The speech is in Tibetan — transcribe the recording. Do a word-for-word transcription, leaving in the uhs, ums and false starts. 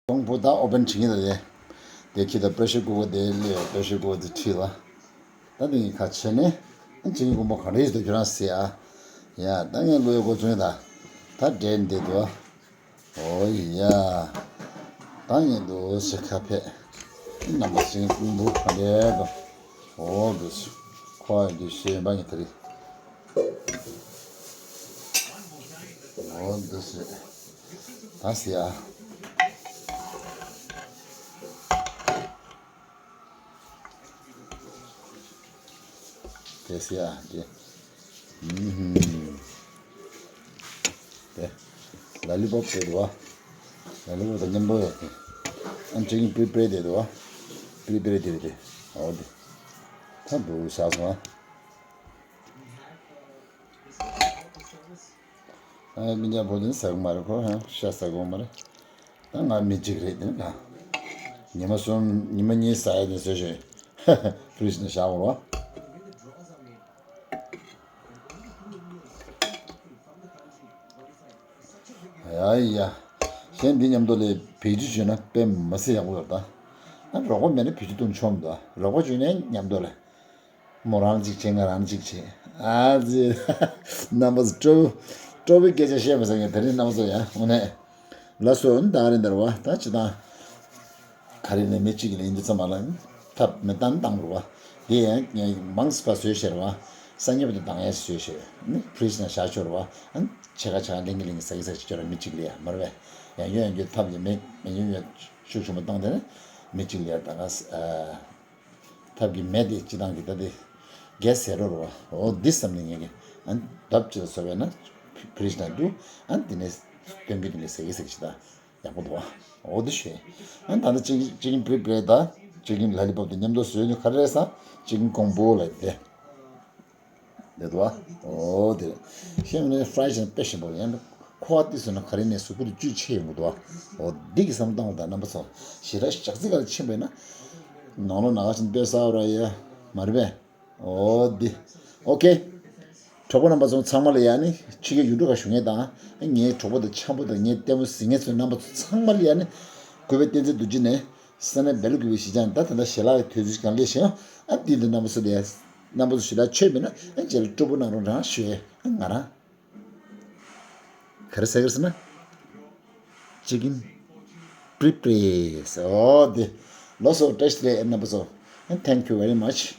ཀོང་པོ་ད་ཨོ་བན་བྱེད་ཀྱི་འདུག་ལེ། དེ་ཁྱི་ད་པེ་ཤར་ཀུ་ཀར་དེ་ལས་པེ་ཤར་ཀུ་ཀར་དེ་ཁྲིད་ལ། ད་དེ་ངས་ཁ་ཕྱེ་ནས་ཨ་ཅིག་ཀོང་པོ་ག་རེ་ཡོད་དོ་ཁྱོད་རང་ཟེར་ཨ། ཡ་ད་ངས་ལོ་ཡོད་གོ་བྱུང་ད། ད་འདྲེན་འདི་འདུག་ཨོ་ཡ། ད་ངས་འདུག་ཟེར་ཁ་ཕེ། རྣམ་པ་ཅིག་ཀོང་པོ་ག་རེ་དོ། ཨོ་འདུག་ཁོ་ཡ་འདུག་ཤེས་པ་ངས་ད་རེད། འོ་འདི་ཟེར། ད་ཟེར་ཡ། དེ་ཟེར་ཡ་དེ། ཨུམ་ཧུམ། དེ། ལ་ལི་པོབ་དེ་འདུག་བ། ལ་ལི་པོབ་དང་མཉམ་པོ་ཡོད་དེ། ཨ་ཅིག་པི་རི་པེར་དེ་འདུག་བ། པི་རི་པེར་དེ་རེད་དེ། འོ་དེ། ད་འདུག་བཞག་སོང་ཨ། ཨ་མི་ཉག་པོ་དེ་ཟ་གི་མ་རེད་ཁོ་ཧ་ཤ་ཟ་གི་མ་རེད། ད་ང་མི་གཅིག་རེད་དེ་ནི་ད། ཉི་མ་གསུམ་ཉི་མ་གཉིས་ཟ་ཡ་དེ་བཟོས་ཤིག་ཧ་ཧ་ཕི་རིཇ་ནང་བཞག་འོར་བ། ཡ་ཡ། གཞན་འདི་མཉམ་དུ་ལས་བེད་སྤྱོད་བྱས་ན་དཔེ་མ་སྲིད་ཡག་པོ་ཡོད་ད། ཨ་རོགས་པ་མེད་ན་བེད་སྤྱོད་གཏོང་ཆོག་མི་འདུག་རོགས་པ་བྱས་ན་མཉམ་དུ་ལས། མོ་རང་གཅིག་བྱེད་ང་རང་གཅིག་བྱེད། ཨ་ཙི། རྣམ་པ་ཚོ་སྤྲོ་པོ་སྤྲོ་པོའི་སྐད་ཆ་བཤད་མི་ཟེར་ངས་དེ་རིང་རྣམ་པ་ཚོ་ཡ་དངོས་གནས། ལ་སོ་ད་རེད་འདར་བ་ད་ཅི་དང་། ག་རེ་ནས་མི་གཅིག་ལ་ཡིན་འདི་ཚང་མ་ལ་ཐབས་མི་བཏང་བཏང་རུ་བ། དེ་ཡང་ངས་མང་སི་པ་བཟོས་ཤེར་བ། ས་ཉེ་བ་དེ་བཏང་ཡས་བཟོས་ཤེར། ནི་ཕི་རིཇ་ནང་བཞག་ཆོག་རུ་བ། ཨ་ཆེ་ཁ་ཆེ་ཁ་ལེང་གི་ལེང་གི་ས་གི་ས་གི་ཆོ་ར་མི་གཅིག་ལ་ཡ་མར་བས། ཡང་ཡོད་ཡང་རྒྱུ་ཐབས་ཀྱི་མེད་མི་ཡོད་ཡོད་ཤུགས་ཆུང་མ་བཏང་དེ་ནི་མི་གཅིག་ལ་ཡ་ད་ག་ས། ཐབས་ཀྱི་མེ་དེ་སྤྱི་བཏང་གི་ད་དེ་རྒྱལ་ཟེར་རོ་རོ། འོ་འདི་བསམ་ནས་ངས་ཀྱི་ཨ་ནི་ལྡབ་ཅིག་ལ་བཟོ་བས་ན་ཕི་རིཇ་ནང་དུ་ཨ་ནི་དེ་ནས་སྟོན་གི་དེ་ནས་ཟེར་གི་ཟེར་གི་ཞིག་ད་ཡག་པོ་འདུག་བ། འོ་འདི་ཤེས། ཨ་ནི་ད་ལྟ་ཅིག་ཅིག་པི་རི་པེར་ད་ཅིག་ལ་ལི་པོབ་དེ་མཉམ་དུ་བཟོས་ནས་ག་རེ་རེད་ས་ཅིག་ཀོང་པོ་ལ་དེ། དེ་འདུག་བ། འོ་དེ་རེད། ཤེས་ནས་ཕ་རའི་བྱས་ན་དཔེ་ཞིམ་པོ་རེད། ཡང་ན་ཁོ་བ་ཏི་སོང་ན་ག་རེ་ནས་གཟུགས་པོ་དེ་བཅུད་ཆེ་ཡོང་གི་འདུག་བ། འོ་འདི་གི་བསམ་བློ་བཏང་བ་དང་རྣམ་པ་ཚོ་ཞེ་དྲག་ཞག་ཚི་ག་ལ་ཕྱིན་པས་ན། ནང་ལོ་ན་ག་ཕྱིན་དཔེ་ས་ར་ཡ་མ་རེད་པས། འོ་འདི། ཨོ་ཀེ། གྲོགས་པོ་རྣམ་པ་ཚོ་ཚང་མ་ལ་ཡ་ནི་ཕྱི་རྒྱལ་ཡུལ་གྲུ་ཁ་བཞུགས་མཁན་དང་ངའི་གྲོགས་པོ་དང་འཆམ་པོ་དང་ངའི་ལྟད་མོ་གཟིགས་མཁན་ཚོ་རྣམ་པ་ཚོ་ཚང་མ་ལ་ཡ་ནི་གུས་པའི་བསྟན་འཛིན་རྡོ་རྗེ་ནས། ས་གནས་བེ་ལ་ཀུ་པའི་གཞིས་ཆགས་ད་ད་ལྟ་ཞལ་ལག་གི་དུས་ཚོད་གང་ལས་ཤེས་ཡང་ཨ་འདི་འདི་རྣམ་པ་ཚོ་ལས་རྣམ་པ་ཚོ་ཞེ་དྲག་ཆོད་མེད་ན་ཨ་རྗེས་ལ་སྤྲོ་པོ་གནང་རོགས་གྲང་ཞུ་ཡས་ཨ་ང་རང་། ག་རེ་ཟེར་གི་རེད་ཟེར་ན། ཅི་ཀིན་པི་རི་པེར་ཨོ་དེ་ལོ་སོ་བཀྲ་ཤིས་བདེ་ལེགས་རྣམ་པ་ཚོ། Thank you very much.